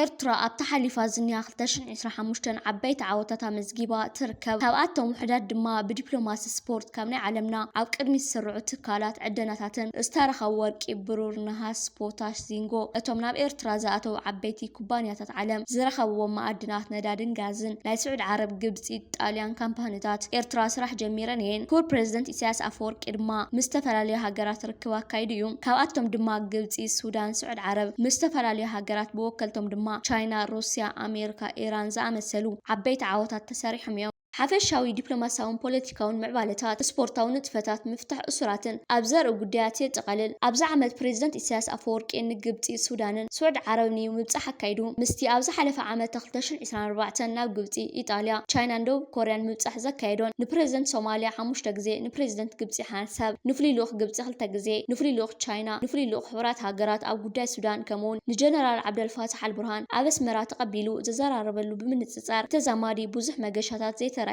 ኤርትራ ኣብታ ሓሊፋ ዝኒሃ ክልተ ሽሕን ዕስራን ሓሙሽተን ዓበይቲ ዓወታት ኣመዝጊባ ትርከብ። ካብኣቶም ውሑዳት ድማ ብዲፕሎማሲ ስፖርት ካብ ናይ ዓለምና ኣብ ቅድሚት ዝስርዑ ትካላት፣ ዕደናታትን ዝተረኸቡ ወርቂ፣ ብሩር፣ ነሃስ፣ ፖታሽ፣ ዚንጎ፣ እቶም ናብ ኤርትራ ዝኣተዉ ዓበይቲ ኩባንያታት ዓለም ዝረኸብዎም መኣድናት ነዳድን ጋዝን፣ ናይ ስዑድ ዓረብ፣ ግብጺ፣ ጣልያን ካምፓኒታት ኤርትራ ስራሕ ጀሚረን እየን። ክቡር ፕሬዝደንት ኢሳያስ ኣፈወርቂ ድማ ምስ ዝተፈላለዩ ሃገራት ርክብ ኣካይዱ እዩ። ካብኣቶም ድማ ግብጺ፣ ሱዳን፣ ስዑድ ዓረብ፣ ምስ ዝተፈላለዩ ሃገራት ብወከልቶም ድማ ቻይና፣ ሩስያ፣ ኣሜሪካ፣ ኢራን ዝኣመሰሉ ዓበይቲ ዓወታት ተሰሪሖም እዮም። ሓፈሻዊ ዲፕሎማሲያውን ፖለቲካውን ምዕባለታት፣ ስፖርታዊ ንጥፈታት፣ ምፍታሕ እሱራትን ኣብ ዘርኢ ጉዳያት የጠቓልል። ኣብዚ ዓመት ፕሬዝደንት ኢሳያስ ኣፈወርቂ ንግብጺ፣ ሱዳንን ስዑድ ዓረብን እዩ ምብጻሕ ኣካይዱ። ምስቲ ኣብ ዝሓለፈ ዓመት ክልተ ሽሕን ዕስራን ኣርባዕተን ናብ ግብጺ፣ ኢጣልያ፣ ቻይናን ደቡብ ኮርያን ምብጻሕ ዘካየዶን፣ ንፕሬዝደንት ሶማልያ ሓሙሽተ ግዜ፣ ንፕሬዝደንት ግብጺ ሓንሳብ፣ ንፍሉይ ልኡኽ ግብጺ ክልተ ግዜ፣ ንፍሉይ ልኡኽ ቻይና፣ ንፍሉይ ልኡኽ ሕቡራት ሃገራት ኣብ ጉዳይ ሱዳን፣ ከምኡውን ንጀነራል ዓብደልፋታሕ ኣልቡርሃን ኣብ ኣስመራ ተቐቢሉ ዘዘራረበሉ ብምንጽጻር፣ ተዛማዲ ብዙሕ መገሻታት ዘይተራእየላ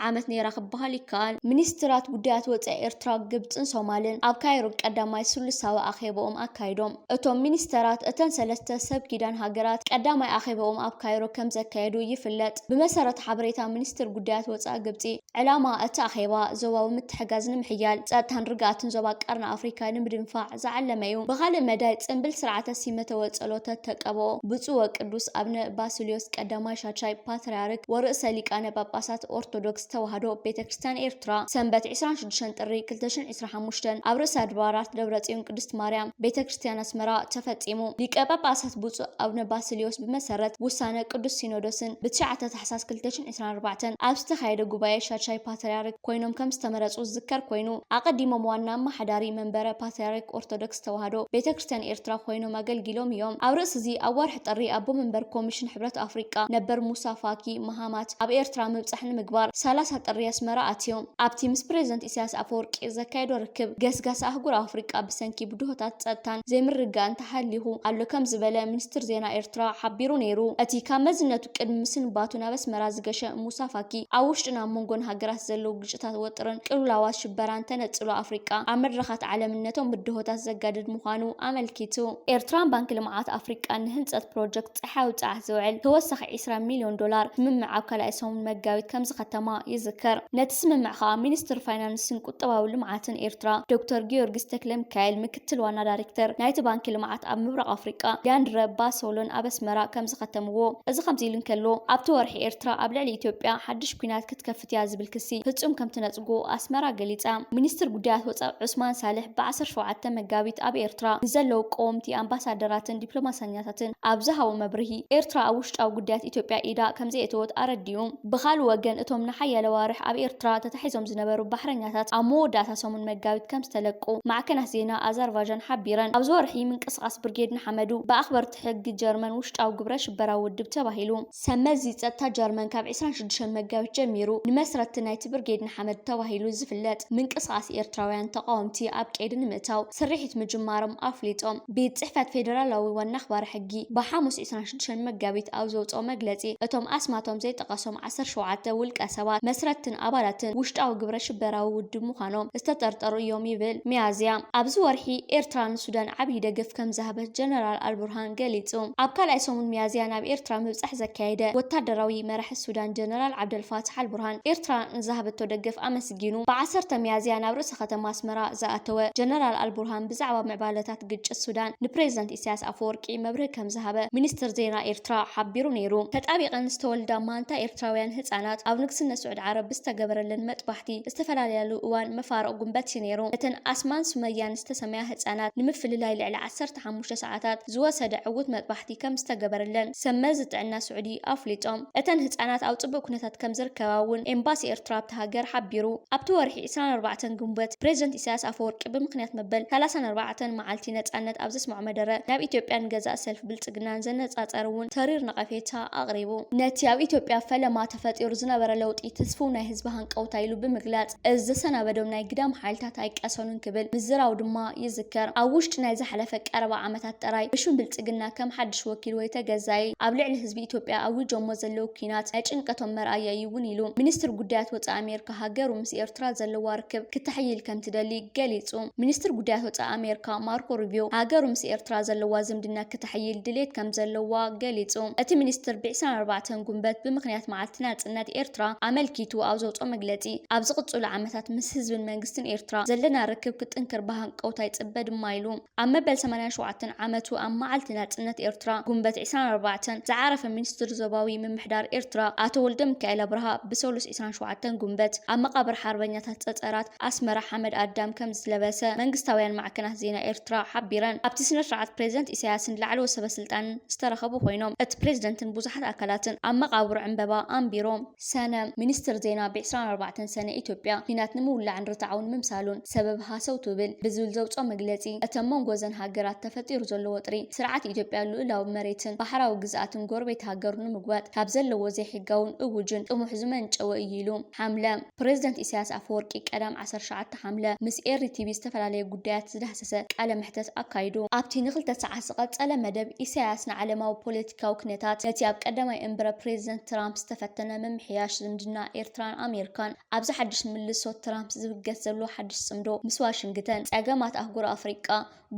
ዓመት ነይራ ክበሃል ይከኣል። ሚኒስትራት ጉዳያት ወጻኢ ኤርትራ፣ ግብጽን ሶማልን ኣብ ካይሮ ቀዳማይ ስሉሳዊ ኣኼባኦም ኣካይዶም። እቶም ሚኒስተራት እተን ሰለስተ ሰብ ኪዳን ሃገራት ቀዳማይ ኣኼባኦም ኣብ ካይሮ ከም ዘካየዱ ይፍለጥ። ብመሰረት ሓበሬታ ሚኒስትር ጉዳያት ወጻኢ ግብጺ፣ ዕላማ እቲ ኣኼባ ዞባዊ ምትሕጋዝ ንምሕያል፣ ጸጥታን ርግኣትን ዞባ ቀርኒ ኣፍሪካ ንምድንፋዕ ዝዓለመ እዩ። ብኻልእ መዳይ፣ ጽምብል ስርዓተ ሲመተ ወጸሎተ ተቀብኦ ብፁዕ ወቅዱስ ኣቡነ ባስልዮስ ቀዳማይ ሻቻይ ፓትርያርክ ወርእሰ ሊቃነ ጳጳሳት ኦርቶዶክስ ተዋህዶ ቤተ ክርስቲያን ኤርትራ፣ ሰንበት ዕስራን ሽዱሽተን ጥሪ ክልተ ሽሕን ዕስራን ሓሙሽተን ኣብ ርእሰ ኣድባራት ደብረጽዮን ቅድስት ማርያም ቤተ ክርስቲያን ኣስመራ ተፈጺሙ። ሊቀ ጳጳሳት ብፁዕ ኣቡነ ባስልዮስ ብመሰረት ውሳነ ቅዱስ ሲኖዶስን ብትሽዓተ ታሕሳስ ክልተ ሽሕን ዕስራን ኣርባዕተን ኣብ ዝተኻየደ ጉባኤ ሻቻይ ፓትርያርክ ኮይኖም ከም ዝተመረጹ ዝዝከር ኮይኑ፣ ኣቐዲሞም ዋና ኣመሓዳሪ መንበረ ፓትርያርክ ኦርቶዶክስ ተዋህዶ ቤተ ክርስቲያን ኤርትራ ኮይኖም ኣገልጊሎም እዮም። ኣብ ርእሲ እዚ፣ ኣብ ወርሒ ጥሪ ኣቦ መንበር ኮሚሽን ሕብረት ኣፍሪቃ ነበር ሙሳ ፋኪ መሃማት ኣብ ኤርትራ ምብጻሕ ንምግባር ሰላሳ ጥሪ ኣስመራ ኣትዮም። ኣብቲ ምስ ፕሬዝደንት ኢሳያስ ኣፈወርቂ ዘካየዶ ርክብ፣ ገስጋስ ኣህጉር ኣፍሪቃ ብሰንኪ ብድሆታት ጸጥታን ዘይምርግጋእን ተሃሊኹ ኣሎ ከም ዝበለ ሚኒስትር ዜና ኤርትራ ሓቢሩ ነይሩ። እቲ ካብ መዝነቱ ቅድሚ ምስንባቱ ናብ ኣስመራ ዝገሸ ሙሳ ፋኪ፣ ኣብ ውሽጥን ኣብ መንጎን ሃገራት ዘለዉ ግጭታት፣ ወጥርን ቅልውላዋት ሽበራን ተነጽሎ ኣፍሪቃ ኣብ መድረኻት ዓለምን ነቶም ብድሆታት ዘጋድድ ምዃኑ ኣመልኪቱ። ኤርትራን ባንኪ ልምዓት ኣፍሪቃን ንህንጸት ፕሮጀክት ጸሓያዊ ጸዓት ዝውዕል ተወሳኺ ዕስራ ሚልዮን ዶላር ስምምዕ ኣብ ካልኣይ ሰሙን መጋቢት ከም ዝኸተማ ይዝከር። ነቲ ስምምዕ ከኣ ሚኒስትር ፋይናንስን ቁጠባዊ ልምዓትን ኤርትራ ዶክተር ጊዮርጊስ ተክለ ሚካኤል፣ ምክትል ዋና ዳይሬክተር ናይቲ ባንኪ ልምዓት ኣብ ምብራቕ ኣፍሪቃ ሊያንድረ ባሶሎን ኣብ ኣስመራ ከም ዝኸተምዎ። እዚ ከምዚ ኢሉ እንከሎ፣ ኣብቲ ወርሒ ኤርትራ ኣብ ልዕሊ ኢትዮጵያ ሓድሽ ኲናት ክትከፍት እያ ዝብል ክሲ ፍጹም ከም ትነጽጎ ኣስመራ ገሊጻ። ሚኒስትር ጉዳያት ወጻኢ ዑስማን ሳልሕ ብ ዓሰርተ ሸውዓተ መጋቢት ኣብ ኤርትራ ንዘለዉ ቀወምቲ ኣምባሳደራትን ዲፕሎማሰኛታትን ኣብ ዝሃቦ መብርሂ፣ ኤርትራ ኣብ ውሽጣዊ ጉዳያት ኢትዮጵያ ኢዳ ከም ዘየእተወት ኣረዲኡ። ብኻልእ ወገን፣ እቶም ንሓያለ ኣዋርሕ ኣብ ኤርትራ ተታሒዞም ዝነበሩ ባሕረኛታት ኣብ መወዳእታ ሰሙን መጋቢት ከም ዝተለቁ ማዕከናት ዜና ኣዘርባጃን ሓቢረን። ኣብዚ ወርሒ ምንቅስቓስ ብርጌድ ንሓመዱ ብኣኽበርቲ ሕጊ ጀርመን ውሽጣዊ ግብረ ሽበራዊ ውድብ ተባሂሉ። ሰመዚ ጸጥታ ጀርመን ካብ ዕስራን ሽዱሽተን መጋቢት ጀሚሩ ንመስረትቲ ናይቲ ብርጌድ ንሓመዱ ተባሂሉ ዝፍለጥ ምንቅስቓስ ኤርትራውያን ተቓወምቲ ኣብ ቀይዲ ንምእታው ስርሒት ምጅማሮም ኣፍሊጦም። ቤት ጽሕፈት ፌደራላዊ ዋና ኣኽባሪ ሕጊ ብሓሙስ ዕስራን ሽዱሽተን መጋቢት ኣብ ዘውጽኦ መግለጺ፣ እቶም ኣስማቶም ዘይጠቐሶም ዓሰርተ ሸውዓተ ውልቀ ሰባት መስረትትን ኣባላትን ውሽጣዊ ግብረ ሽበራዊ ውድብ ምዃኖም ዝተጠርጠሩ እዮም ይብል። ሚያዝያ፣ ኣብዚ ወርሒ ኤርትራ ንሱዳን ዓብዪ ደገፍ ከም ዝሃበት ጀነራል ኣልቡርሃን ገሊጹ። ኣብ ካልኣይ ሰሙን ሚያዝያ ናብ ኤርትራ ምብጻሕ ዘካየደ ወታደራዊ መራሒ ሱዳን ጀነራል ዓብደልፋታሕ ኣልቡርሃን፣ ኤርትራ ንዝሃበቶ ደገፍ ኣመስጊኑ። ብዓሰርተ ሚያዝያ ናብ ርእሰ ከተማ ኣስመራ ዝኣተወ ጀነራል ኣልቡርሃን፣ ብዛዕባ ምዕባለታት ግጭት ሱዳን ንፕሬዝደንት ኢሳያስ ኣፈወርቂ መብርሂ ከም ዝሃበ ሚኒስትር ዜና ኤርትራ ሓቢሩ ነይሩ። ተጣቢቐን ዝተወልዳ ማንታ ኤርትራውያን ህጻናት ኣብ ንግስነት ስዑድ ዓረብ ብዝተገበረለን መጥባሕቲ፣ ዝተፈላለያሉ እዋን መፋርቕ ጉንበት እዩ ነይሩ። እተን ኣስማን ሱመያን ዝተሰመያ ህጻናት ንምፍልላይ ልዕሊ ዓሰርተ ሓሙሽተ ሰዓታት ዝወሰደ ዕዉት መጥባሕቲ ከም ዝተገበረለን ሰመዚ ጥዕና ስዑዲ ኣፍሊጦም። እተን ህጻናት ኣብ ጽቡቕ ኩነታት ከም ዝርከባ እውን ኤምባሲ ኤርትራ ኣብቲ ሃገር ሓቢሩ። ኣብቲ ወርሒ ዕስራን ኣርባዕተን ግንቦት፣ ፕሬዝደንት ኢሳያስ ኣፈወርቂ ብምኽንያት መበል ሰላሳን ኣርባዕተን መዓልቲ ነጻነት ኣብ ዘስምዖ መደረ፣ ናብ ኢትዮጵያን ገዛእ ሰልፊ ብልጽግናን ዘነጻጸረ እውን ተሪር ነቐፌታ ኣቕሪቡ። ነቲ ኣብ ኢትዮጵያ ፈለማ ተፈጢሩ ዝነበረ ለውጢ ትስፉው ናይ ህዝቢ ሃንቀውታ ኢሉ ብምግላጽ፣ እዚ ዘሰናበዶም ናይ ግዳም ሓይልታት ኣይቀሰኑን ክብል ምዝራቡ ድማ ይዝከር። ኣብ ውሽጢ ናይ ዝሓለፈ ቀረባ ዓመታት ጥራይ ብሽም ብልጽግና ከም ሓድሽ ወኪል ወይ ተገዛኢ ኣብ ልዕሊ ህዝቢ ኢትዮጵያ ኣዊጆሞ ዘለዉ ኲናት ናይ ጭንቀቶም መርኣያ እዩ እውን ኢሉ። ሚኒስትር ጉዳያት ወጻኢ ኣሜሪካ ሃገሩ ምስ ኤርትራ ዘለዋ ርክብ ክተሕይል ከም ትደሊ ገሊጹ። ሚኒስትር ጉዳያት ወጻኢ ኣሜሪካ ማርኮ ሩቢዮ ሃገሩ ምስ ኤርትራ ዘለዋ ዝምድና ክተሕይል ድሌት ከም ዘለዋ ገሊጹ። እቲ ሚኒስትር ብ ዕስራን ኣርባዕተን ጉንበት ብምኽንያት መዓልቲ ናጽነት ኤርትራ ኣመልኪቱ ኣብ ዘውጽኦ መግለጺ፣ ኣብ ዝቕጽሉ ዓመታት ምስ ህዝብን መንግስትን ኤርትራ ዘለና ርክብ ክጥንክር ብሃንቀውታ ይጽበ ድማ ኢሉ። ኣብ መበል ሰማንያን ሸውዓተን ዓመቱ ኣብ መዓልቲ ናጽነት ኤርትራ ጉንበት ዕስራን ኣርባዕተን ዝዓረፈ ሚኒስትር ዞባዊ ምምሕዳር ኤርትራ ኣቶ ወልደሚካኤል ኣብርሃ ብሰሉስ ዕስራን ሸውዓተን ጉንበት ኣብ መቓብር ሓርበኛታት ጸጸራት ኣስመራ ሓመድ ኣዳም ከም ዝለበሰ መንግስታውያን ማዕከናት ዜና ኤርትራ ሓቢረን። ኣብቲ ስነ ስርዓት ፕሬዝደንት ኢሳያስን ላዕለዎት ሰበ ስልጣንን ዝተረኸቡ ኮይኖም፣ እቲ ፕሬዝደንትን ብዙሓት ኣካላትን ኣብ መቓብሩ ዕምበባ ኣንቢሮም። ሰነ፣ ሚኒስትር ዜና ብ ዕስራን ኣርባዕተን ሰነ ኢትዮጵያ ኲናት ንምውላዕን ርትዓውን ምምሳሉን ሰበብ ሃሰው ትብል ብዝብል ዘውፅኦ መግለፂ፣ እቲ ኣብ መንጎ እዘን ሃገራት ተፈጢሩ ዘሎ ወጥሪ ስርዓት ኢትዮጵያ ልኡላዊ መሬትን ባሕራዊ ግዝኣትን ጎረቤት ሃገሩ ንምጉባጥ ካብ ዘለዎ ዘይሕጋውን እውጅን ጥሙሕ ዝመንጨወ እዩ ኢሉ። ሓምለ፣ ፕሬዝደንት ኢሳያስ ኣፈወርቂ ቀዳም ዓሰርተ ትሽዓተ ሓምለ ምስ ኤሪ ቲቪ ዝተፈላለየ ጉዳያት ዝዳህሰሰ ቃለ መሕተት ኣካይዱ። ኣብቲ ንክልተ ሰዓት ዝቐጸለ መደብ፣ ኢሳያስ ንዓለማዊ ፖለቲካዊ ኩነታት፣ ነቲ ኣብ ቀዳማይ እምብረ ፕሬዝደንት ትራምፕ ዝተፈተነ ምምሕያሽ ዝምድና ኤርትራን ኣሜሪካን፣ ኣብዚ ሓድሽ ምልሶ ትራምፕ ዝብገስ ዘሎ ሓድሽ ጽምዶ ምስ ዋሽንግተን፣ ጸገማት ኣህጉር ኣፍሪቃ፣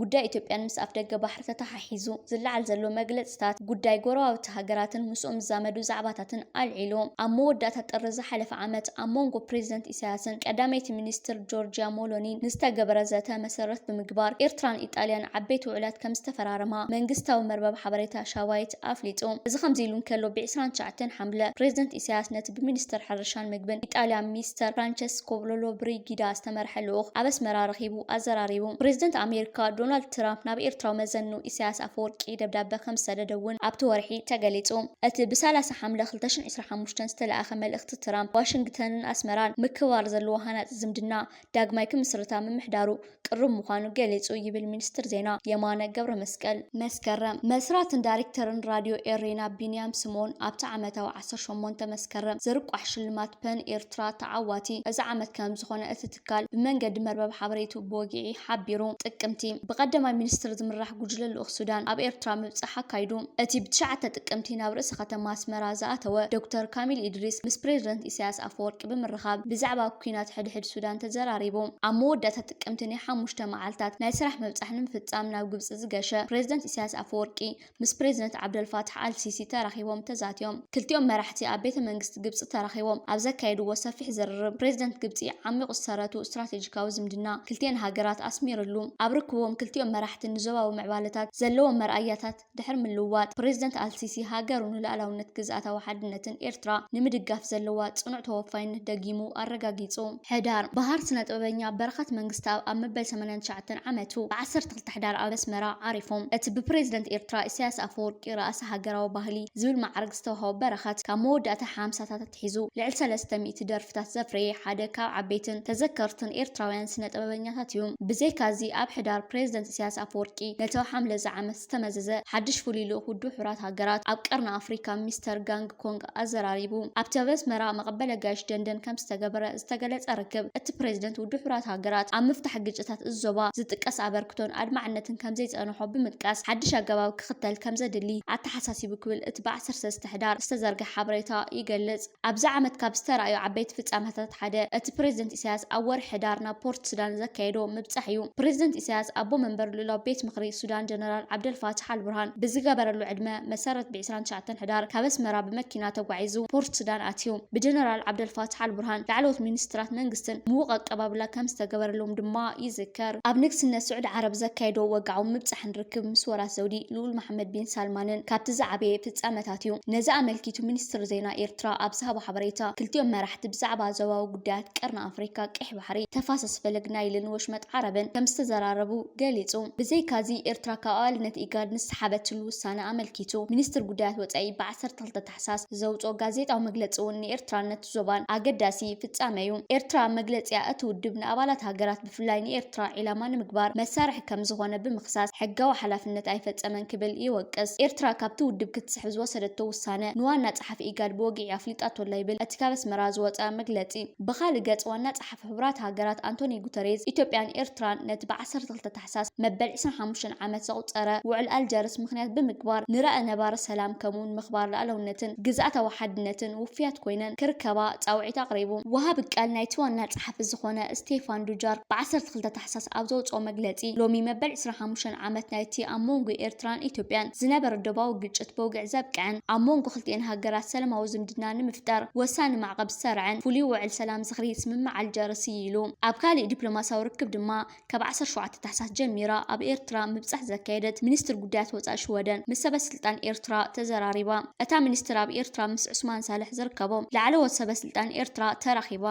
ጉዳይ ኢትዮጵያን ምስ ኣፍደገ ባሕሪ ተተሓሒዙ ዝለዓል ዘሎ መግለጽታት፣ ጉዳይ ጎረባብቲ ሃገራትን ምስኦም ዝዛመዱ ዛዕባታትን ኣልዒሉ። ኣብ መወዳእታ ጥሪ ዝሓለፈ ዓመት ኣብ መንጎ ፕሬዝደንት ኢሳያስን ቀዳመይቲ ሚኒስትር ጆርጅያ ሞሎኒን ንዝተገበረ ዘተ መሰረት ብምግባር፣ ኤርትራን ኢጣልያን ዓበይቲ ውዕላት ከም ዝተፈራረማ መንግስታዊ መርበብ ሓበሬታ ሻባይት ኣፍሊጡ። እዚ ከምዚ ኢሉ እንከሎ፣ ብ ዕስራን ትሽዓተን ሓምለ ፕሬዝደንት ኢሳያስ ነቲ ብሚኒስተር ሕርሻን ምግብን ኢጣልያ ሚስተር ፍራንቸስኮ ሎሎብሪጊዳ ዝተመርሐ ልኡኽ ኣብ ኣስመራ ረኺቡ ኣዘራሪቡ። ፕሬዝደንት ኣሜሪካ ዶናልድ ትራምፕ ናብ ኤርትራዊ መዘኑ ኢሳያስ ኣፈወርቂ ደብዳበ ከም ዝሰደደ እውን ኣብቲ ወርሒ ተገሊጹ። እቲ ብ ሰላሳ ሓምለ ክልተ ሽሕን ዕስራን ሓሙሽተን ዝተለኣኸ መልእኽቲ ትራምፕ፣ ዋሽንግተንን ኣስመራን ምክብባር ዘለዎ ሃናጺ ዝምድና ዳግማይ ክምስርታ ምምሕዳሩ ቅሩብ ምዃኑ ገሊጹ ይብል ሚኒስትር ዜና የማነ ገብረመስቀል። መስከረም፣ መስራትን ዳይሬክተርን ራድዮ ኤሬና ቢንያም ስምኦን ኣብቲ ዓመታዊ ዓሰርተ ሸሞንተ መስከረም ዝርቋሕ ሽልማት ፐን ኤርትራ ተዓዋቲ እዚ ዓመት ከም ዝኾነ እቲ ትካል ብመንገዲ መርበብ ሓበሬቱ ብወግዒ ሓቢሩ። ጥቅምቲ፣ ብቀዳማይ ሚኒስትር ዝምራሕ ጉጅለ ልኡኽ ሱዳን ኣብ ኤርትራ ምብጻሕ ኣካይዱ። እቲ ብትሽዓተ ጥቅምቲ ናብ ርእሰ ከተማ ኣስመራ ዝኣተወ ዶክተር ካሚል ኢድሪስ ምስ ፕሬዝደንት ኢሳያስ ኣፈወርቂ ብምርኻብ ብዛዕባ ኲናት ሕድሕድ ሱዳን ተዘራሪቡ። ኣብ መወዳእታ ጥቅምቲ ናይ ሓሙሽተ መዓልታት ናይ ስራሕ ምብጻሕ ንምፍጻም ናብ ግብጺ ዝገሸ ፕሬዝደንት ኢሳያስ ኣፈወርቂ ምስ ፕሬዝደንት ዓብደልፋታሕ ኣልሲሲ ተራኺቦም ተዛትዮም። ክልቲኦም መራሕቲ ኣብ ቤተ መንግስቲ ግብጺ ተራኺቦም ኣብ ዘካየድዎ ሰፊሕ ዝርርብ፣ ፕሬዝደንት ግብጺ ዓሚቑ ዝሰረቱ ስትራቴጂካዊ ዝምድና ክልቲኤን ሃገራት ኣስሚርሉ። ኣብ ርክቦም ክልቲኦም መራሕቲ ንዞባዊ ምዕባለታት ዘለዎም መርኣያታት ድሕሪ ምልውዋጥ፣ ፕሬዝደንት ኣልሲሲ ሃገሩ ንልኣላውነት ግዝኣታዊ ሓድነትን ኤርትራ ንምድጋፍ ዘለዋ ጽኑዕ ተወፋይነት ደጊሙ ኣረጋጊጹ። ሕዳር፣ በሃር ስነ ጥበበኛ በረኸት መንግስተኣብ ኣብ መበል ሰማንያን ትሽዓተን ዓመቱ ብ ዓሰርተ ክልተ ሕዳር ኣብ ኣስመራ ዓሪፉ። እቲ ብፕሬዝደንት ኤርትራ ኢሳያስ ኣፈወርቂ ርእሰ ሃገራዊ ባህሊ ዝብል ማዕረግ ዝተዋህቦ በረኸት፣ ካብ መወዳእታ ሓምሳታት ኣትሒዙ ልዕሊ ሰለስተ ሚእቲ ደርፍታት ዘፍረየ ሓደ ካብ ዓበይትን ተዘከርትን ኤርትራውያን ስነ ጥበበኛታት እዩ። ብዘይካዚ፣ ኣብ ሕዳር ፕሬዝደንት ኢሳያስ ኣፈወርቂ ነቲ ኣብ ሓምለ እዚ ዓመት ዝተመዘዘ ሓድሽ ፍሉይ ልኡኽ ውድብ ሕቡራት ሃገራት ኣብ ቀርኒ ኣፍሪካ ሚስተር ጋንግ ኮንግ ኣዘራሪቡ። ኣብቲ ኣብ ኣስመራ መቐበሊ ኣጋይሽ ደንደን ከም ዝተገበረ ዝተገለጸ ርክብ፣ እቲ ፕሬዝደንት ውድብ ሕቡራት ሃገራት ኣብ ምፍታሕ ግጭታት እዚ ዞባ ዝጥቀስ ኣበርክቶን ኣድማዕነትን ከም ዘይጸንሖ ብምጥቃስ፣ ሓድሽ ኣገባብ ክኽተል ከም ዘድሊ ኣተሓሳሲቡ ክብል እቲ ብ ዓሰርተ ሰለስተ ሕዳር ዝተዘርግሐ ሓበሬታ ይገልጽ። ኣብዚ ዓመት ካብ ዝተራእዩ ዓበይቲ ፍጻመታት ሓደ፣ እቲ ፕሬዝደንት ኢሳያስ ኣብ ወርሒ ሕዳር ናብ ፖርት ሱዳን ዘካየዶ ምብጻሕ እዩ። ፕሬዝደንት ኢሳያስ ኣቦ መንበር ልኡላዊ ቤት ምኽሪ ሱዳን ጀነራል ዓብደልፋታሕ ኣልቡርሃን ብዝገበረሉ ዕድመ መሰረት ብ ዕስራን ትሽዓተን ሕዳር ካብ ኣስመራ ብመኪና ተጓዒዙ ፖርት ሱዳን ኣትዩ። ብጀነራል ዓብደልፋታሕ ኣልቡርሃን ላዕለዎት ሚኒስትራት መንግስትን ምዉቕ ኣቀባብላ ከም ዝተገበረሎም ድማ ይዝከር። ኣብ ንግስነት ስዑዲ ዓረብ ዘካየዶ ወግዓዊ ምብጻሕን ርክብ ምስ ወራስ ዘውዲ ልኡል መሓመድ ቢን ሳልማንን ካብቲ ዝዓበየ ፍጻመታት እዩ። ነዚ ኣመልኪቱ ሚኒስትር ዜና ኤርትራ ኣብ ዝሃቦ ሓበሬታ፣ ክልቲኦም መራሕቲ ብዛዕባ ዞባዊ ጉዳያት ቀርኒ ኣፍሪካ፣ ቀይሕ ባሕሪ፣ ተፋሰስ ፈለግ ናይልን ወሽመጥ ዓረብን ከም ዝተዘራረቡ ገሊጹ። ብዘይካዚ፣ ኤርትራ ካብ ኣባልነት ኢጋድ ንዝሰሓበትሉ ውሳነ ኣመልኪቱ፣ ሚኒስትር ጉዳያት ወጻኢ ብ ዓሰርተ ክልተ ታሕሳስ ዘውጽኦ ጋዜጣዊ መግለጺ እውን ንኤርትራን ነቲ ዞባን ኣገዳሲ ፍጻመ እዩ። ኤርትራ ኣብ መግለጺኣ፣ እቲ ውድብ ንኣባላት ሃገራት፣ ብፍላይ ንኤርትራ ዒላማ ንምግባር መሳርሒ ከም ዝኾነ ብምኽሳስ፣ ሕጋዊ ሓላፍነት ኣይፈጸመን ክብል ይወቅስ። ኤርትራ ካብቲ ውድብ ክትስሕብ ዝወሰደቶ ውሳነ ንዋና ጸሓፊ ኢጋድ ብወግዒ ኣፍሊጣቶ ይብል እቲ ካብ ኣስመራ ዝወጸ መግለጺ። ብኻልእ ገጽ ዋና ጸሓፊ ሕቡራት ሃገራት ኣንቶኒ ጉተሬዝ ኢትዮጵያን ኤርትራን ነቲ ብ ዓሰርተ ክልተ ታሕሳስ መበል ዕስራን ሓሙሽተን ዓመት ዘቑጸረ ውዕል ኣልጀርስ ምኽንያት ብምግባር ንራኢ ነባሪ ሰላም ከምኡውን ምኽባር ሉዓላውነትን ግዝኣታዊ ሓድነትን ውፉያት ኮይነን ክርከባ ጻውዒት ኣቕሪቡ። ወሃቢ ቃል ናይቲ ዋና ጸሓፊ ዝኾነ ስቴፋን ዱጃርክ ብ ዓሰርተ ክልተ ታሕሳስ ኣብ ዘውጽኦ መግለጺ ሎሚ መበል ዕስራን ሓሙሽተን ዓመት ናይቲ ኣብ መንጎ ኤርትራን ኢትዮጵያን ዝነበረ ዶባዊ ግጭት ብውግዕ ዘብቅዐን ኣብ መንጎ ክልቲኤን ሃገራት ሰላማዊ ዝምድና ንምፍጣር ወሳኒ ማዕቐብ ዝሰርዐን ፍሉይ ውዕል ሰላም ዝኽሪ ስምምዕ ኣልጀርስ እዩ ኢሉ። ኣብ ካሊእ ዲፕሎማሲያዊ ርክብ ድማ ካብ ዓሰርተ ሸውዓተ ታሕሳስ ጀሚራ ኣብ ኤርትራ ምብጻሕ ዘካየደት ሚኒስትር ጉዳያት ወጻኢ ሽወደን ምስ ሰበ ስልጣን ኤርትራ ተዘራሪባ። እታ ሚኒስትር ኣብ ኤርትራ ምስ ዑስማን ሳልሕ ዝርከቦም ላዕለዎት ሰበ ስልጣን ኤርትራ ተራኺባ።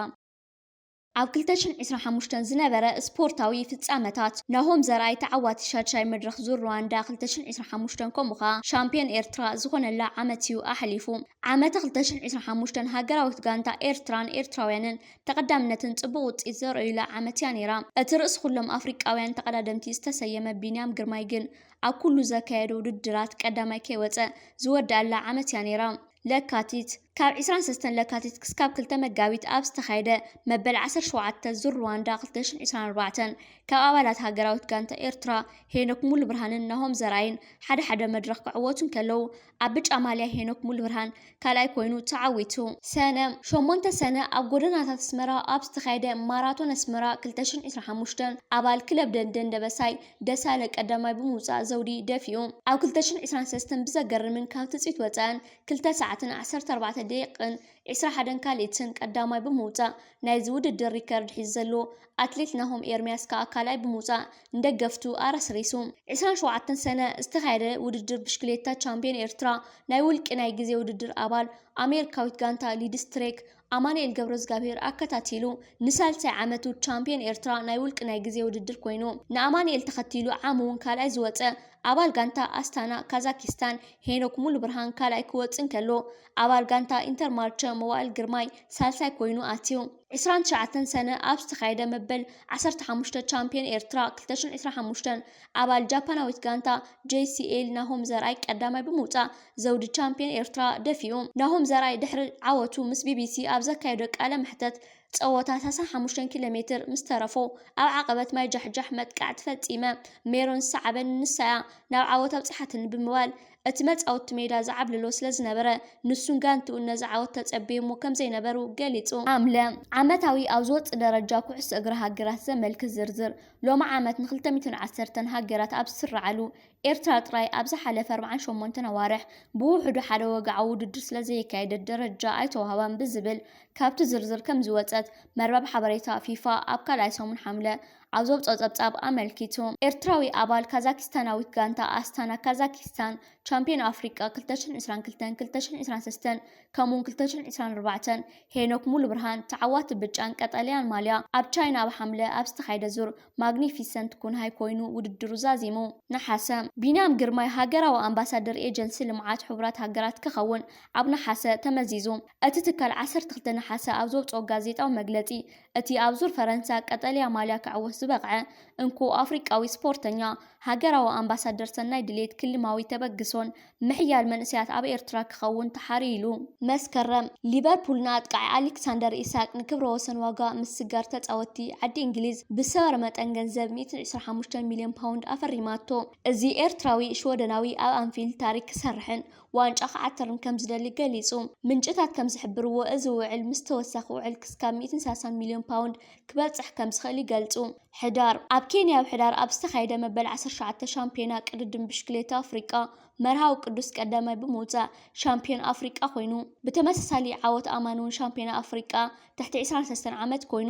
ኣብ ክልተ ሽሕን ዕስራን ሓሙሽተን ዝነበረ ስፖርታዊ ፍጻመታት ናሆም ዘርኣይ ተዓዋቲ ሻድሻይ መድረኽ ዙር ሩዋንዳ ክልተ ሽሕን ዕስራን ሓሙሽተን ከምኡ ኸኣ ሻምፒዮን ኤርትራ ዝኾነላ ዓመት እዩ ኣሕሊፉ። ዓመተ ክልተ ሽሕን ዕስራን ሓሙሽተን ሃገራዊት ጋንታ ኤርትራን ኤርትራውያንን ተቐዳምነትን ጽቡቕ ውጽኢት ዘርእዩላ ዓመት እያ ነይራ። እቲ ርእሲ ኩሎም ኣፍሪቃውያን ተቐዳደምቲ ዝተሰየመ ቢንያም ግርማይ ግን ኣብ ኩሉ ዘካየዶ ውድድራት ቀዳማይ ከይወጸ ዝወደኣላ ዓመት እያ ነይራ። ለካቲት ካብ ዕስራን ሰለስተን ለካቲት ክስካብ ክልተ መጋቢት ኣብ ዝተኻየደ መበል ዓሰርተ ሸውዓተ ዙር ሩዋንዳ ክልተ ሽሕን ዕስራን ኣርባዕተን ካብ ኣባላት ሃገራዊት ጋንታ ኤርትራ ሄኖክ ሙሉብርሃንን ናሆም ዘርኣይን ሓደ ሓደ መድረኽ ክዕወቱ እንከለዉ ኣብ ብጫ ማልያ ሄኖክ ሙሉብርሃን ካልኣይ ኮይኑ ተዓዊቱ። ሰነ ሸሞንተ ሰነ ኣብ ጎደናታት ኣስመራ ኣብ ዝተኻየደ ማራቶን ኣስመራ ክልተ ሽሕን ዕስራን ሓሙሽተን ኣባል ክለብ ደንደን ደበሳይ ደሳለ ቀዳማይ ብምውጻእ ዘውዲ ደፊኡ። ኣብ ክልተ ሽሕን ዕስራን ሰለስተን ብዘገርምን ካብ ትጽቢት ወጻእን ክልተ ሰዓትን ዓሰርተ ኣርባዕተ ደቂቕን ዕስራ ሓደን ካልኢትን ቀዳማይ ብምውጻእ ናይዚ ውድድር ሪከርድ ሒዙ ዘሎ ኣትሌት ናሆም ኤርምያስ ከኣ ካልኣይ ብምውጻእ ንደገፍቱ ኣረስሪሱ። ዕስራን ሸውዓተን ሰነ ዝተኻየደ ውድድር ብሽክሌታ ቻምፒዮን ኤርትራ ናይ ውልቂ ናይ ግዜ ውድድር ኣባል ኣሜሪካዊት ጋንታ ሊድስ ትሬክ ኣማኑኤል ገብረዝጋብሄር ኣከታቲሉ ንሳልሳይ ዓመቱ ቻምፒዮን ኤርትራ ናይ ውልቂ ናይ ግዜ ውድድር ኮይኑ፣ ንኣማኑኤል ተኸቲሉ ዓሙ እውን ካልኣይ ዝወጸ ኣባል ጋንታ ኣስታና ካዛኪስታን ሄኖክ ሙሉብርሃን ካልኣይ ክወጽእ እንከሎ፣ ኣባል ጋንታ ኢንተርማርቸ መዋእል ግርማይ ሳልሳይ ኮይኑ ኣትዩ። ዕስራን ትሽዓተን ሰነ ኣብ ዝተኻየደ መበል ዓሰርተ ሓሙሽተ ቻምፒዮን ኤርትራ ክልተ ሽሕን ዕስራን ሓሙሽተን ኣባል ጃፓናዊት ጋንታ ጄ ሲ ኤል ናሆም ዘርኣይ ቀዳማይ ብምውጻእ ዘውዲ ቻምፒዮን ኤርትራ ደፊኡ። ናሆም ዘርኣይ ድሕሪ ዓወቱ ምስ ቢ ቢ ሲ ኣብ ዘካየዶ ቃለ መሕተት፣ ጸወታ ሰላሳ ሓሙሽተ ኪሎ ሜትር ምስ ተረፎ ኣብ ዓቐበት ማይ ጃሕጃሕ መጥቃዕቲ ፈጺመ፣ ሜሮን ዝሰዓበኒ ንሳ እያ፣ ናብ ዓወት ኣብጽሓትኒ ብምባል እቲ መጻወቲ ሜዳ ዝዓብልሎ ስለ ዝነበረ፣ ንሱን ጋንትኡን ነዚ ዓወት ተጸብዮሞ ከም ዘይነበሩ ገሊጹ። ኣምለ ዓመታዊ ኣብ ዝወጽእ ደረጃ ኩዕሶ እግሪ ሃገራት ዘመልክት ዝርዝር፣ ሎሚ ዓመት ን ክልተ ሚእትን ዓሰርተን ሃገራት ኣብ ዝስርዓሉ፣ ኤርትራ ጥራይ ኣብ ዝሓለፈ ኣርባዓን ሸሞንተን ኣዋርሕ ብውሕዱ ሓደ ወግዓዊ ውድድር ስለ ዘየካየደት ደረጃ ኣይተዋህባን ብዝብል ካብቲ ዝርዝር ከም ዝወጸት መርበብ ሓበሬታ ፊፋ ኣብ ካልኣይ ሰሙን ሓምለ ኣብ ዘውጽኦ ጸብጻብ ኣመልኪቱ። ኤርትራዊ ኣባል ካዛኪስታናዊት ጋንታ ኣስታና ካዛኪስታን ቻምፒዮን ኣፍሪቃ ክልተ ሽሕን ዕስራን ክልተን ክልተ ሽሕን ዕስራን ሰለስተን ከምኡውን ክልተ ሽሕን ዕስራን ኣርባዕተን ሄኖክ ሙሉብርሃን ተዓዋቲ ብጫን ቀጠልያን ማልያ ኣብ ቻይና ኣብ ሓምለ ኣብ ዝተኻየደ ዙር ማግኒፊሰንት ኩንሃይ ኮይኑ ውድድሩ ዛዚሙ። ነሓሰ፣ ቢንያም ግርማይ ሃገራዊ ኣምባሳደር ኤጀንሲ ልምዓት ሕቡራት ሃገራት ክኸውን ኣብ ነሓሰ ተመዚዙ። እቲ ትካል ዓሰርተ ክልተ ነሓሰ ኣብ ዘውጽኦ ጋዜጣዊ መግለጺ፣ እቲ ኣብ ዙር ፈረንሳ ቀጠልያ ማልያ ክዕወት ዝበቕዐ እንኮ ኣፍሪቃዊ ስፖርተኛ፣ ሃገራዊ ኣምባሳደር ሰናይ ድሌት ክልማዊ ተበግሶን ምሕያል መንእሰያት ኣብ ኤርትራ ክኸውን ተሓርዩ ኢሉ። መስከረም፣ ሊቨርፑል ንኣጥቃዒ ኣሌክሳንደር ኢሳቅ ንክብረ ወሰን ዋጋ ምስጋር ተጻወትቲ ዓዲ እንግሊዝ ብዝሰበረ መጠን ገንዘብ ሚእትን ዕስራን ሓሙሽተን ሚልዮን ፓውንድ ኣፈሪማቶ። እዚ ኤርትራዊ ሽወደናዊ ኣብ ኣንፊልድ ታሪክ ክሰርሕን ዋንጫ ክዓትርን ከም ዝደሊ ገሊጹ። ምንጭታት ከም ዝሕብርዎ፣ እዚ ውዕል ምስ ተወሳኺ ውዕል ክስካብ ሚእትን ሰላሳን ሚልዮን ፓውንድ ክበጽሕ ከም ዝኽእል ይገልጹ። ሕዳር፣ ኣብ ኬንያ ኣብ ሕዳር ኣብ ዝተኻየደ መበል ዓሰርተ ትሽዓተ ሻምፒዮና ቅድድም ብሽክሌታ ኣፍሪቃ፣ መርሃዊ ቅዱስ ቀዳማይ ብምውጻእ ሻምፒዮን ኣፍሪቃ ኮይኑ፣ ብተመሳሳሊ ዓወት ኣማን እውን ሻምፒዮና ኣፍሪቃ ትሕቲ ዕስራን ሰለስተን ዓመት ኮይኑ።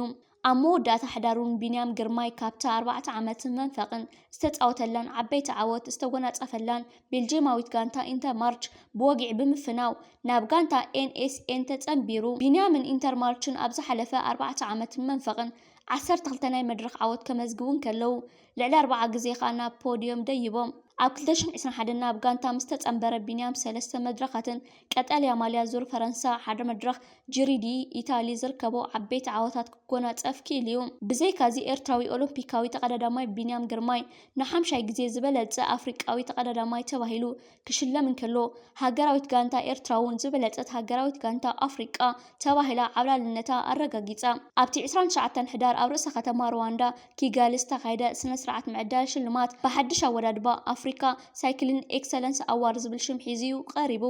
ኣብ መወዳእታ ሕዳር እውን ቢንያም ግርማይ ካብታ ኣርባዕተ ዓመትን መንፈቕን ዝተጻወተላን ዓበይቲ ዓወት ዝተጎናጸፈላን ቤልጂየማዊት ጋንታ ኢንተርማርች ብወግዒ ብምፍናው ናብ ጋንታ ኤን ኤስ ኤን ተጸንቢሩ። ቢንያምን ኢንተርማርችን ኣብ ዝሓለፈ ኣርባዕተ ዓመትን መንፈቕን ዓሰርተ ክልተ ናይ መድረኽ ዓወት ከመዝግቡ እንከለዉ፣ ልዕሊ ኣርብዓ ግዜ ከኣ ናብ ፖድዮም ደይቦም። ኣብ ክልተ ሽሕን ዕስራን ሓደን ናብ ጋንታ ምስ ተጸንበረ ቢንያም ሰለስተ መድረኻትን ቀጠልያ ማልያ ዙር ፈረንሳ ሓደ መድረኽ ጂሪ ዲ ኢታሊ ዝርከቦ ዓበይቲ ዓወታት ክጎናጸፍ ክኢሉ እዩ። ብዘይካዚ ኤርትራዊ ኦሎምፒካዊ ተቐዳዳማይ ቢንያም ግርማይ ንሓምሻይ ግዜ ዝበለጸ ኣፍሪቃዊ ተቐዳዳማይ ተባሂሉ ክሽለም እንከሎ፣ ሃገራዊት ጋንታ ኤርትራ እውን ዝበለጸት ሃገራዊት ጋንታ ኣፍሪቃ ተባሂላ ዓብላልነታ ኣረጋጊጻ። ኣብቲ ዕስራን ትሽዓተን ሕዳር ኣብ ርእሰ ከተማ ሩዋንዳ ኪጋሊ ዝተኻየደ ስነ ስርዓት ምዕዳል ሽልማት ብሓድሽ ኣወዳድባ ኣፍሪካ ሳይክሊን ኤክሰለንስ ኣዋርድ ዝብል ሽም ሒዙ እዩ ቀሪቡ።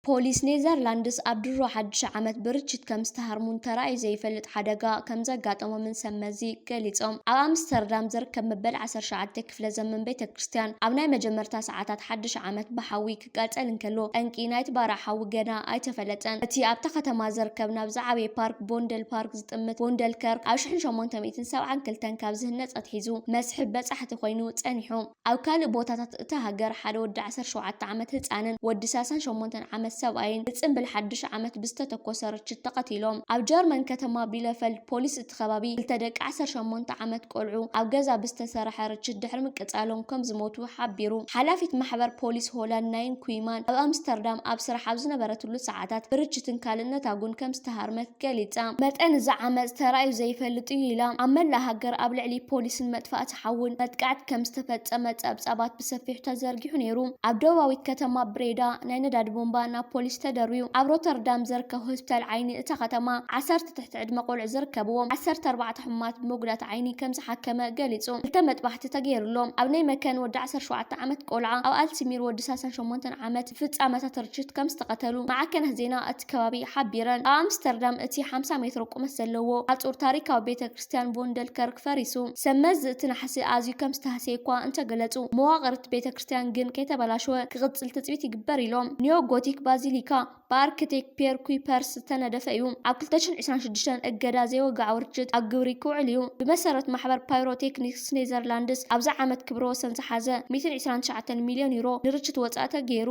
ፖሊስ ኔዘርላንድስ ኣብ ድሮ ሓድሽ ዓመት ብርችት ከም ዝተሃርሙን ተራእዩ ዘይፈልጥ ሓደጋ ከም ዘጋጠሞምን ሰብ መዚ ገሊጾም። ኣብ ኣምስተርዳም ዝርከብ መበል ዓሰርተ ትሽዓተ ክፍለ ዘመን ቤተ ክርስቲያን ኣብ ናይ መጀመርታ ሰዓታት ሓድሽ ዓመት ብሓዊ ክቃጸል እንከሎ፣ ጠንቂ ናይቲ ባርዕ ሓዊ ገና ኣይተፈለጠን። እቲ ኣብታ ከተማ ዝርከብ ናብ ዝዓበየ ፓርክ ቮንደል ፓርክ ዝጥምት ቮንደል ከርክ ኣብ ሽሕን ሸሞንተ ሚእትን ሰብዓን ክልተን ካብ ዝህነጽ ኣትሒዙ መስሕብ በጻሕቲ ኮይኑ ጸኒሑ። ኣብ ካልእ ቦታታት እታ ሃገር ሓደ ወዲ ዓሰርተ ሸውዓተ ዓመት ህጻንን ወዲ ሰላሳን ሸሞንተን ዓመት ሰብኣይን ብጽምብል ሓድሽ ዓመት ብዝተተኮሰ ርችት ተቐቲሎም። ኣብ ጀርመን ከተማ ቢለፈልድ ፖሊስ እቲ ከባቢ ክልተ ደቂ ዓሰርተ ሸሞንተ ዓመት ቆልዑ ኣብ ገዛ ብዝተሰርሐ ርችት ድሕሪ ምቅጻሎም ከም ዝሞቱ ሓቢሩ። ሓላፊት ማሕበር ፖሊስ ሆላንድ ናይን ኩይማን ኣብ ኣምስተርዳም ኣብ ስራሕ ኣብ ዝነበረትሉ ሰዓታት ብርችትን ካልእ ነታጉን ከም ዝተሃርመት ገሊጻ። መጠን እዚ ዓመጽ ተራእዩ ዘይፈልጥ እዩ ኢላ። ኣብ መላእ ሃገር ኣብ ልዕሊ ፖሊስን መጥፋእቲ ሓውን መጥቃዕቲ ከም ዝተፈጸመ ጸብጻባት ብሰፊሑ ተዘርጊሑ ነይሩ። ኣብ ደቡባዊት ከተማ ብሬዳ ናይ ነዳዲ ቦምባ ናብ ፖሊስ ተደርብዩ። ኣብ ሮተርዳም ዝርከብ ሆስፒታል ዓይኒ እታ ከተማ ዓሰርተ ትሕቲ ዕድመ ቆልዑ ዝርከብዎም ዓሰርተ ኣርባዕተ ሕሙማት ብመጉዳት ዓይኒ ከም ዝሓከመ ገሊጹ። ክልተ መጥባሕቲ ተገይሩሎም። ኣብ ናይ መከን ወዲ ዓሰርተ ሸውዓተ ዓመት ቆልዓ፣ ኣብ ኣልሲሚር ወዲ ሰላሳን ሸሞንተን ዓመት ፍጻመታት ርችት ከም ዝተቐተሉ ማዕከናት ዜና እቲ ከባቢ ሓቢረን። ኣብ ኣምስተርዳም እቲ ሓምሳ ሜትሮ ቁመት ዘለዎ ሓጹር ታሪካዊ ቤተ ክርስቲያን ቮንደልከርክ ፈሪሱ። ሰብ መዚ እቲ ናሕሲ ኣዝዩ ከም ዝተሃስየ እኳ እንተገለጹ፣ መዋቕር እቲ ቤተ ክርስቲያን ግን ከይተበላሸወ ክቕጽል ትጽቢት ይግበር ኢሎም። ኒዮ ጎቲክ ባዚሊካ ብኣርክቴክት ፒየር ኩይፐርስ ዝተነደፈ እዩ። ኣብ ክልተ ሽሕን ዕስራን ሽዱሽተን እገዳ ዘይወግዓዊ ርችት ኣብ ግብሪ ክውዕል እዩ። ብመሰረት ማሕበር ፓይሮቴክኒክስ ኔዘርላንድስ፣ ኣብዚ ዓመት ክብረ ወሰን ዝሓዘ ሚእትን ዕስራን ትሽዓተን ሚልዮን ዩሮ ንርችት ወጻኢ ተገይሩ።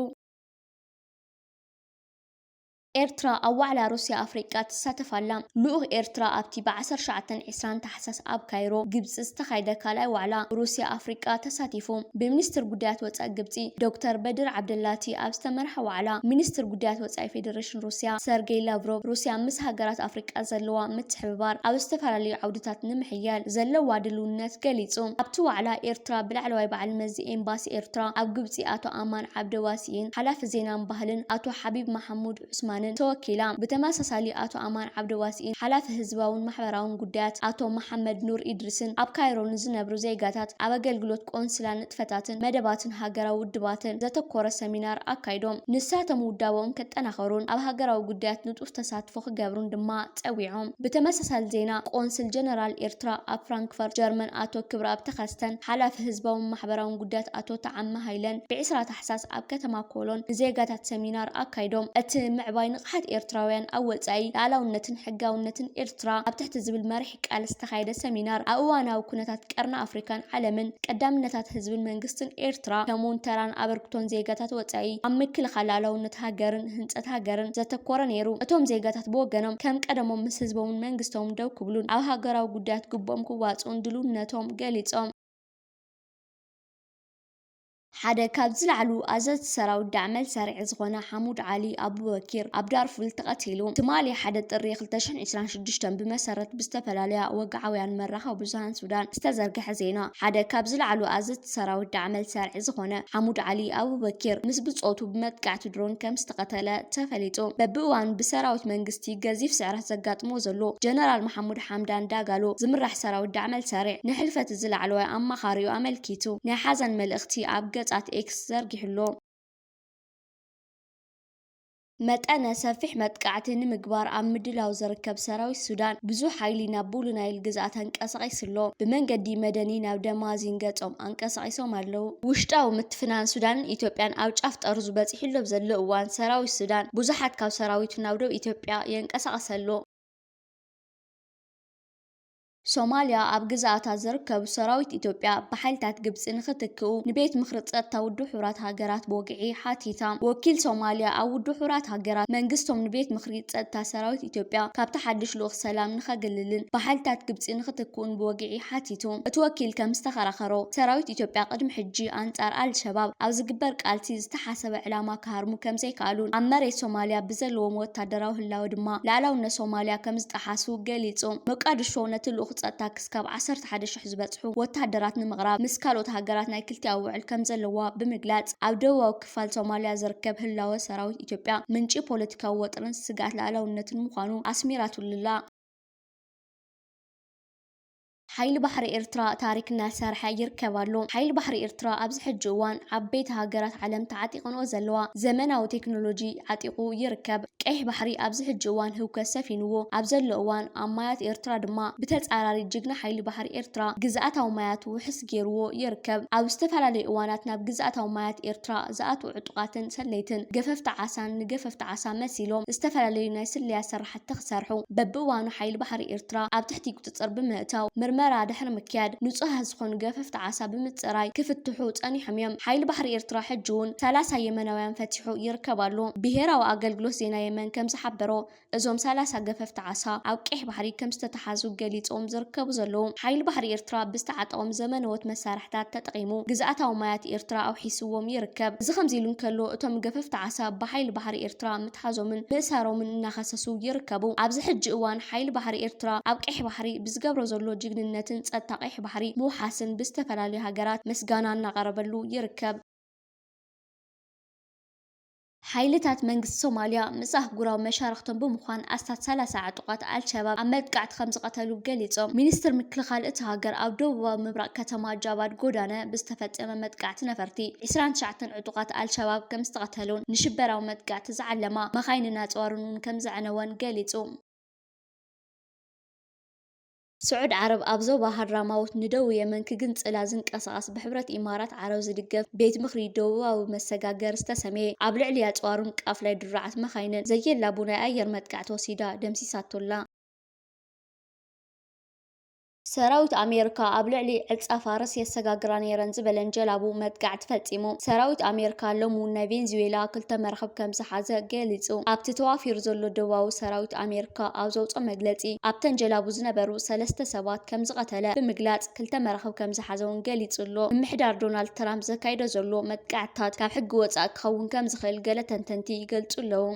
ኤርትራ ኣብ ዋዕላ ሩስያ ኣፍሪቃ ትሳተፍ ኣላ። ልኡኽ ኤርትራ ኣብቲ ብ ዓሰርተ ትሽዓተን ዕስራን ታሕሳስ ኣብ ካይሮ ግብጺ ዝተኻየደ ካልኣይ ዋዕላ ሩስያ ኣፍሪቃ ተሳቲፉ። ብሚኒስትር ጉዳያት ወጻኢ ግብጺ ዶክተር በድር ዓብደላቲ ኣብ ዝተመርሐ ዋዕላ፣ ሚኒስትር ጉዳያት ወጻኢ ፌደሬሽን ሩስያ ሰርጌይ ላቭሮቭ፣ ሩስያ ምስ ሃገራት ኣፍሪቃ ዘለዋ ምትሕብባር ኣብ ዝተፈላለዩ ዓውድታት ንምሕያል ዘለዋ ድልውነት ገሊጹ። ኣብቲ ዋዕላ ኤርትራ ብላዕለዋይ በዓል መዚ ኤምባሲ ኤርትራ ኣብ ግብጺ ኣቶ ኣማን ዓብደዋሲን፣ ሓላፊ ዜናን ባህልን ኣቶ ሓቢብ መሓሙድ ዑስማንን ተወኪላ። ብተመሳሳሊ ኣቶ ኣማን ዓብደዋሲን፣ ሓላፊ ህዝባውን ማሕበራውን ጉዳያት ኣቶ መሓመድ ኑር ኢድሪስን ኣብ ካይሮ ንዝነብሩ ዜጋታት ኣብ ኣገልግሎት ቆንስላ ንጥፈታትን መደባትን ሃገራዊ ውድባትን ዘተኮረ ሰሚናር ኣካይዶም። ንሳቶም ውዳበኦም ከጠናኸሩን ኣብ ሃገራዊ ጉዳያት ንጡፍ ተሳትፎ ክገብሩን ድማ ጸዊዖም። ብተመሳሳሊ ዜና፣ ቆንስል ጀነራል ኤርትራ ኣብ ፍራንክፈርት ጀርመን ኣቶ ክብረኣብ ተኸስተን ሓላፊ ህዝባውን ማሕበራውን ጉዳያት ኣቶ ተዓመ ሃይለን ብዕስራ ታሕሳስ ኣብ ከተማ ኮሎን ንዜጋታት ሰሚናር ኣካይዶም። እቲ ምዕባይ ንቕሓት ኤርትራውያን ኣብ ወጻኢ፣ ልኣላውነትን ሕጋውነትን ኤርትራ ኣብ ትሕቲ ዝብል መሪሕ ቃል ዝተኻየደ ሰሚናር፣ ኣብ እዋናዊ ኩነታት ቀርኒ ኣፍሪካን ዓለምን፣ ቀዳምነታት ህዝብን መንግስትን ኤርትራ፣ ከምኡውን ተራን ኣበርክቶን ዜጋታት ወጻኢ ኣብ ምክልኻል ልኣላውነት ሃገርን ህንጸት ሃገርን ዘተኮረ ነይሩ። እቶም ዜጋታት ብወገኖም፣ ከም ቀደሞም ምስ ህዝቦምን መንግስቶምን ደው ክብሉን ኣብ ሃገራዊ ጉዳያት ግቡኦም ክዋጽኡን ድልውነቶም ገሊጾም። ሓደ ካብ ዝለዓሉ ኣዘዝቲ ሰራዊት ዳዕመል ሰሪዕ ዝኾነ ሓሙድ ዓሊ ኣቡበኪር ኣብ ዳርፉል ተቐቲሉ። ትማሊ ሓደ ጥሪ ክልተ ሽሕን ዕስራን ሽዱሽተን ብመሰረት ብዝተፈላለያ ወግዓውያን መራኸቢ ብዙሃን ሱዳን ዝተዘርግሐ ዜና፣ ሓደ ካብ ዝለዓሉ ኣዘዝቲ ሰራዊት ዳዕመል ሰሪዕ ዝኾነ ሓሙድ ዓሊ ኣቡበኪር ምስ ብጾቱ ብመጥቃዕቲ ድሮን ከም ዝተቐተለ ተፈሊጡ። በብእዋኑ ብሰራዊት መንግስቲ ገዚፍ ስዕረት ዘጋጥሞ ዘሎ ጀነራል መሓሙድ ሓምዳን ዳጋሎ ዝምራሕ ሰራዊት ዳዕመል ሰሪዕ ንሕልፈት እዚ ላዕለዋይ ኣማኻሪኡ ኣመልኪቱ ናይ ሓዘን መልእኽቲ ኣብ ገጻት ኤክስ ዘርጊሑሎ። መጠነ ሰፊሕ መጥቃዕቲ ንምግባር ኣብ ምድላው ዝርከብ ሰራዊት ሱዳን ብዙሕ ሓይሊ ናብ ቡሉ ናይል ግዝኣት ኣንቀሳቒሱ ኣሎ። ብመንገዲ መደኒ ናብ ደማዚን ገጾም ኣንቀሳቒሶም ኣለዉ። ውሽጣዊ ምትፍናን ሱዳንን ኢትዮጵያን ኣብ ጫፍ ጠርዙ በጺሑ ኣሎ። ኣብ ዘሎ እዋን ሰራዊት ሱዳን ብዙሓት ካብ ሰራዊቱ ናብ ደቡብ ኢትዮጵያ የንቀሳቕስ ኣሎ። ሶማልያ ኣብ ግዝኣታ ዝርከቡ ሰራዊት ኢትዮጵያ ብሓይልታት ግብጺ ንኽትክኡ ንቤት ምኽሪ ጸጥታ ውድብ ሕቡራት ሃገራት ብወግዒ ሓቲታ። ወኪል ሶማልያ ኣብ ውድብ ሕቡራት ሃገራት መንግስቶም ንቤት ምኽሪ ጸጥታ ሰራዊት ኢትዮጵያ ካብቲ ሓድሽ ልኡኽ ሰላም ንኸግልልን ብሓይልታት ግብጺ ንኽትክኡን ብወግዒ ሓቲቱ። እቲ ወኪል ከም ዝተኸራኸሮ፣ ሰራዊት ኢትዮጵያ ቅድሚ ሕጂ ኣንጻር ኣልሸባብ ኣብ ዝግበር ቃልሲ ዝተሓሰበ ዕላማ ክሃርሙ ከም ዘይከኣሉን ኣብ መሬት ሶማልያ ብዘለዎም ወታደራዊ ህላወ ድማ ልኣላውነት ሶማልያ ከም ዝጠሓሱ ገሊጹ። ሞቃዲሾ ነቲ ልኡኽ ጸጥታ ክስካብ ዓሰርተ ሓደ ሽሕ ዝበጽሑ ወታደራት ንምቕራብ ምስ ካልኦት ሃገራት ናይ ክልቲኣ ውዕል ከም ዘለዋ ብምግላጽ፣ ኣብ ደቡባዊ ክፋል ሶማልያ ዝርከብ ህላወ ሰራዊት ኢትዮጵያ ምንጪ ፖለቲካዊ ወጥርን ስግኣት ልኣላውነትን ምዃኑ ኣስሚራትሉ'ላ። ሓይሊ ባሕሪ ኤርትራ ታሪክ እናሰርሐ ይርከብ ኣሎ። ሓይሊ ባሕሪ ኤርትራ ኣብዚ ሕጂ እዋን ዓበይቲ ሃገራት ዓለም ተዓጢቐንኦ ዘለዋ ዘመናዊ ቴክኖሎጂ ዓጢቑ ይርከብ። ቀይሕ ባሕሪ ኣብዚ ሕጂ እዋን ህውከት ሰፊንዎ ኣብ ዘሎ እዋን፣ ኣብ ማያት ኤርትራ ድማ ብተጻራሪ ጅግና ሓይሊ ባሕሪ ኤርትራ ግዝኣታዊ ማያቱ ውሕስ ገይርዎ ይርከብ። ኣብ ዝተፈላለዩ እዋናት ናብ ግዝኣታዊ ማያት ኤርትራ ዝኣትዉ ዕጡቓትን ሰለይትን ገፈፍቲ ዓሳን ንገፈፍቲ ዓሳ መሲሎም ዝተፈላለዩ ናይ ስለያ ስራሕቲ ክሰርሑ፣ በብእዋኑ ሓይሊ ባሕሪ ኤርትራ ኣብ ትሕቲ ቁጽጽር ብምእታው፣ ምርመራ ድሕሪ ምክያድ፣ ንጹሃት ዝኾኑ ገፈፍቲ ዓሳ ብምጽራይ ክፍትሑ ጸኒሖም እዮም። ሓይሊ ባሕሪ ኤርትራ ሕጂ እውን ሰላሳ የመናውያን ፈቲሑ ይርከብ ኣሎ። ብሄራዊ ኣገልግሎት ዜና የመን ከም ዝሓበሮ፣ እዞም ሰላሳ ገፈፍቲ ዓሳ ኣብ ቀይሕ ባሕሪ ከም ዝተተሓዙ ገሊጾም ዝርከቡ ዘለዉ። ሓይሊ ባሕሪ ኤርትራ ብዝተዓጠቖም ዘመነዎት መሳርሕታት ተጠቒሙ ግዝኣታዊ ማያት ኤርትራ ኣውሒስዎም ይርከብ። እዚ ከምዚ ኢሉ እንከሎ፣ እቶም ገፈፍቲ ዓሳ ብሓይሊ ባሕሪ ኤርትራ ምትሓዞምን ምእሳሮምን እናኸሰሱ ይርከቡ። ኣብዚ ሕጂ እዋን ሓይሊ ባሕሪ ኤርትራ ኣብ ቀይሕ ባሕሪ ብዝገብሮ ዘሎ ጅግንነትን ጸጥታ ቀይሕ ባሕሪ ምውሓስን ብዝተፈላለዩ ሃገራት ምስጋና እናቐረበሉ ይርከብ። ሓይልታት መንግስቲ ሶማልያ ምስ ኣህጉራዊ መሻርኽቶም ብምዃን ኣስታት ሰላሳ ዕጡቓት ኣልሸባብ ኣብ መጥቃዕቲ ከም ዝቐተሉ ገሊጾም። ሚኒስትር ምክልኻል እቲ ሃገር ኣብ ደቡባዊ ምብራቕ ከተማ ጃባድ ጎዳነ ብዝተፈጸመ መጥቃዕቲ ነፈርቲ ዒስራን ትሽዓተን ዕጡቓት ኣልሸባብ ከም ዝተቐተሉን ንሽበራዊ መጥቃዕቲ ዝዓለማ መኻይንን ኣጽዋርን እውን ከም ዘዕነወን ገሊጹ። ስዑድ ዓረብ ኣብ ዞባ ሃድራማውት ንደቡብ የመን ክግንጽላ ዝንቀሳቐስ ብሕብረት ኢማራት ዓረብ ዝድገፍ ቤት ምኽሪ ደቡባዊ መሰጋገር ዝተሰምየ ኣብ ልዕሊ ኣጽዋሩን ቃፍላይ ድሩዓት መኻይንን ዘየላቡ ናይ ኣየር መጥቃዕቲ ወሲዳ ደምሲሳቶላ። ሰራዊት ኣሜሪካ ኣብ ልዕሊ ዕልጻ ፋርስ የሰጋግራ ነይረን ዝበለን ጀላቡ መጥቃዕቲ ፈጺሙ። ሰራዊት ኣሜሪካ ሎሚ እውን ናይ ቬንዙዌላ ክልተ መራኽብ ከም ዝሓዘ ገሊጹ። ኣብቲ ተዋፊሩ ዘሎ ደቡባዊ ሰራዊት ኣሜሪካ ኣብ ዘውፅኦ መግለጺ፣ ኣብተን ጀላቡ ዝነበሩ ሰለስተ ሰባት ከም ዝቐተለ ብምግላጽ፣ ክልተ መራኽብ ከም ዝሓዘ እውን ገሊጹ ኣሎ። ምምሕዳር ዶናልድ ትራምፕ ዘካይዶ ዘሎ መጥቃዕትታት ካብ ሕጊ ወጻኢ ክኸውን ከም ዝኽእል ገለ ተንተንቲ ይገልጹ ኣለዉ።